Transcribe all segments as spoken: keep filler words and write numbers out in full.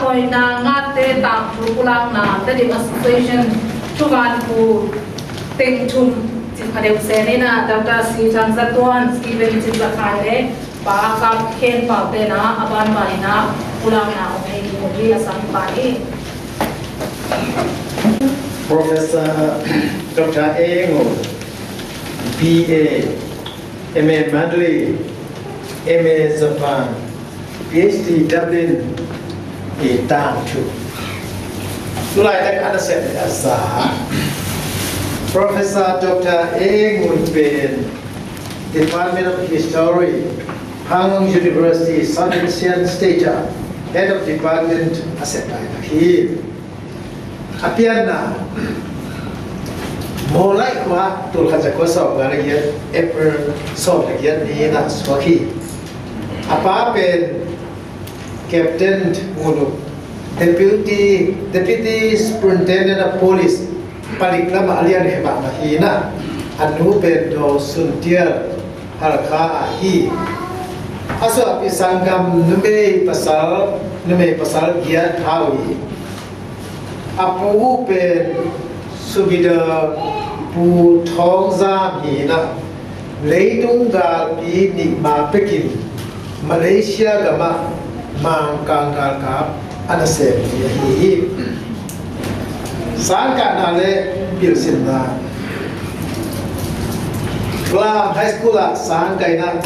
Hoihna Ngate Tangthu Pulakna Tedim Association Thuvanpu teng thum cih pha deuh se ni na, Doctor C. Thang Za Tuan, Stephen Cin Za Khai le Pa Kap Khen Pau te na a banban in a pulakna om hi ding uh hi a sang pa hi. Professor Doctor A. Ngun, B A, M A Mandalay, M A Japan, P H D Dublin, i tangthu. Tulaitak a nasep le a za Professor Doctor A. Ngun pen Department of History, Panglong University, Southern Siam State, Head of Department a sep laitak hi. A pianna Mawlai khua tulkhat zakua sawm nga le giat April sawm le giat ni na suak hi. A pa pen Captain Ngunu, Deputy, Deputy Superintendent of Police, Palik lamah a lian he mahmah hi na, a nu pen Daw Sun Tial, Halkha ah hi. A suahpi sanggam numei pasal, numei pasal giat hau hi. A pu pen Subedar Pu Thawng Zam hi na, leitung galpi nihma pekin Malaysia gamah Mangkang galkap a nasem hi ahi hi. Sangkahna le pilsinna. Klam High School ah sangkah in a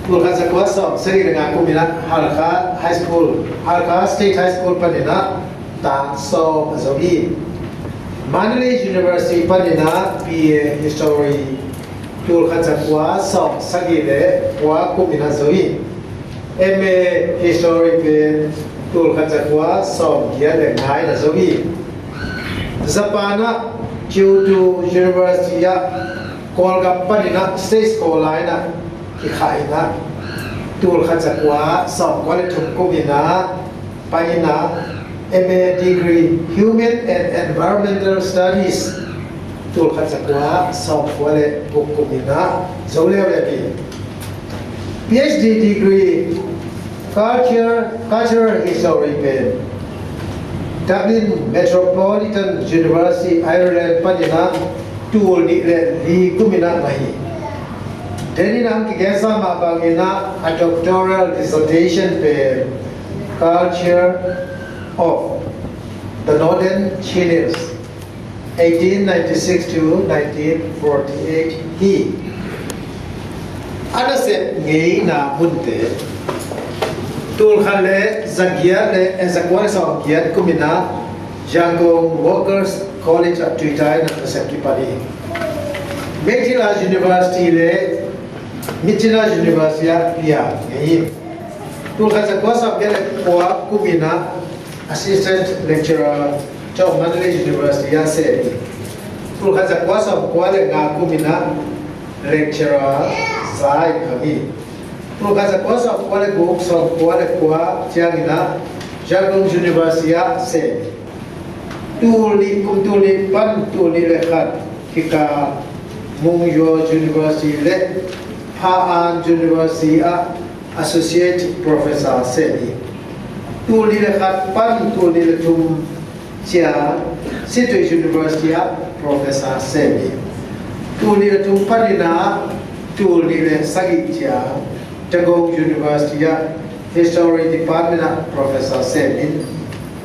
tulkhat zakua sawm sagih le nga kum in a Halkha High School, Halkha State High School panin a tang sawm a zo hi. Mandalay University panin a B A History tulkhat zakua sawm sagih le kua kum in a zo hi. M A History pen tulkhat zakua sawm giat le nga in a zo hi. Japan ah Kyoto University ah Kawlgam panin a State Scholar in a kikhah in a tulkhat zakua sawm kua le thum kum in a pai in a M A degree Human and Environmental Studies tulkhat zakua sawm kua le guk kum in a zo leuleu hi. P H D degree Culture, Cultural History pen Dublin Metropolitan University, Ireland panin a tul nih le li kum in a ngah hi. Denin a kigensa mah bangin a doctoral dissertation pen Culture of the Northern Chin Hills, eighteen ninety-six to nineteen forty-eight hi. A nasep ngeina munte tulkhat le zagiat le, eh, zakua le sawm giat kum in a Yangon Workers College ah tuitai in a nasep kipan hi. Meitei University le Myitkyina University ah piang hi. Tulkhat zakua sawm giat le kua kum in a Assistant Lecturer Chawk Mandalay University ah sem hi. Tulkhat zakua sawm kua le nga kum in a lecturer za in kham hi. Tulkhat zakua sawm kua le guk, sawm kua le kua ciangin a Yangon University ah sem hi. Tul nih, kum tul nih pan tul nih le khat kikal Mung Yua University le Pha An University ah Associate Professor sem hi. Tul nih le khat pan tul nih le thum ciang Sittwe University ah Professor sem hi. Tul nih le thum panin a tul nih le sagih ciang Dagon University ah History Department ah Professor sem in,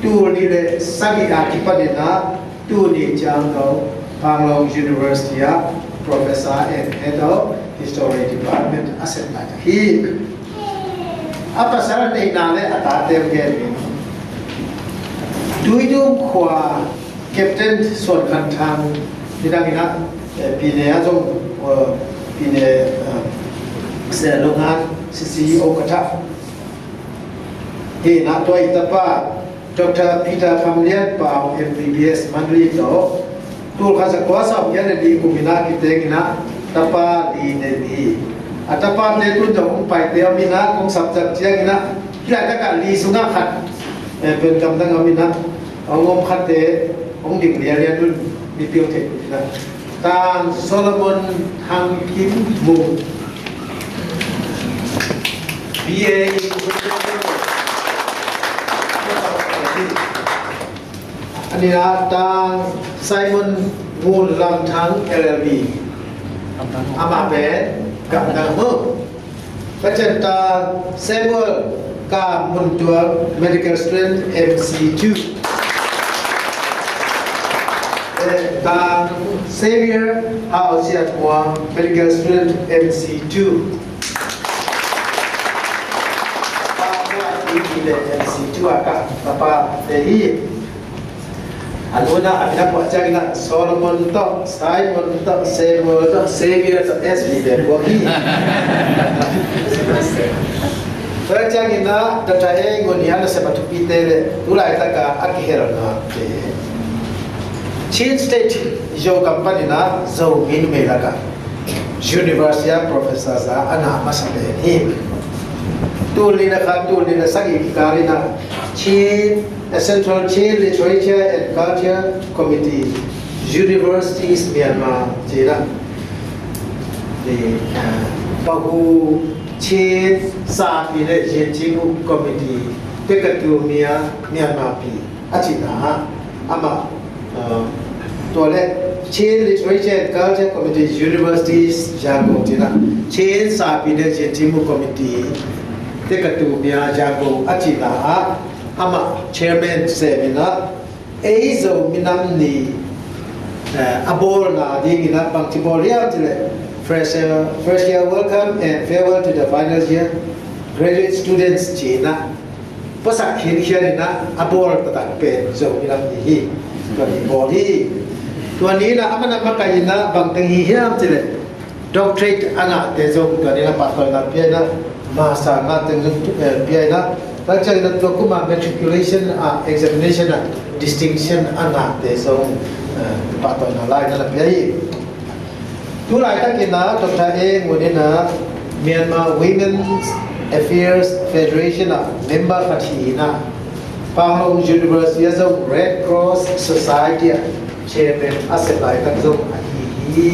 tul nih le sagih a kipanin a tul nih ciang tawh Panglong University ah Professor and Head of History Department a sem laitak hi. A pasal neihna le a tate gen in, Tuidung khua Captain Suan Khan Thang, nidang in a, eh, pine a zong, eh, pine, eh, se longan sisi o ka tha. Hi na tua i tapa Doctor Peter Kham Lian Pau, M B B S Mandalay tawh tulkhat zakua sawm giat le li kum in a kiteng in a tapa li nei hi. A tapate tun zong hong paite om in a, kong sapsak ciangin a, hih laitak ah li sungah khat, eh, pen gamdang om in a, hong om khatte hong ding lianlian un, mipil thei in a. Tang Solomon Thang Kim Mung, B A in A nihna tang Simon Ngun Lam Thang L L B. Amah pen ka nang mu. Ka cian tang Samuel Ka Mun Tual, medical student, M C two. Eh, tang Xavier Hau Sian Muang, medical student, M C two. Pa, pa, i, i le M C two a ka, ka pa te hi. A nuna a mina pua ciangin ah Solomon tawh, Simon tawh, Samuel tawh, Xavier tawh, S B te pua hi. Tua ciangin ah Doctor A Ngun Hian a sep a thupite le tu laitaka a kihelna te. Chin State Zo Company in ah Zomi numei lakah University ah professor za a na masa pen hi. Tul nih le khat, tul nih le sagih kikal in ah Chin, a Central Chin Literature and Culture Committee, Universities Myanmar ci-in ah, eh, Bahu Chin Sapi le Zintimu Committee, Tekatu Mya Myanmar pi a cihna ah amah, uh, tua le Chin Literature and Culture Committee, Universities Yangon ci-in ah, Chin Sapi le Zintimu Committee, Tekatu Mya Yangon a cihna ah amah chairman sem in ah, ei Zo minam ni, eh, a bawlna dingin ah bangci bawl hiam cih leh, fresh, uh, fresh year welcome and farewell to the final year graduate students ci-in ah puasak khinkhian in ah a bawl taktak pen Zo minam ni hi. Tua ni bawl hi. Tua ni in ah amah na makaih in ah bangteng hi hiam cih leh, doctorate a ngahte zong tua ni in ah pahtawina pia in ah, master a ngahte zong, eh, pia in ah, tua ciangin ah tua kum a matriculation a examination a distinction a ngahte zong, eh, pahtawina la in ah na pia hi. Tu laitakin ah Doctor A Ngun in ah Myanmar Women's Affairs Federation ah member khat hi in ah, Panglong University ah zong Red Cross Society ah chairman a sep laitak zong ahi hi.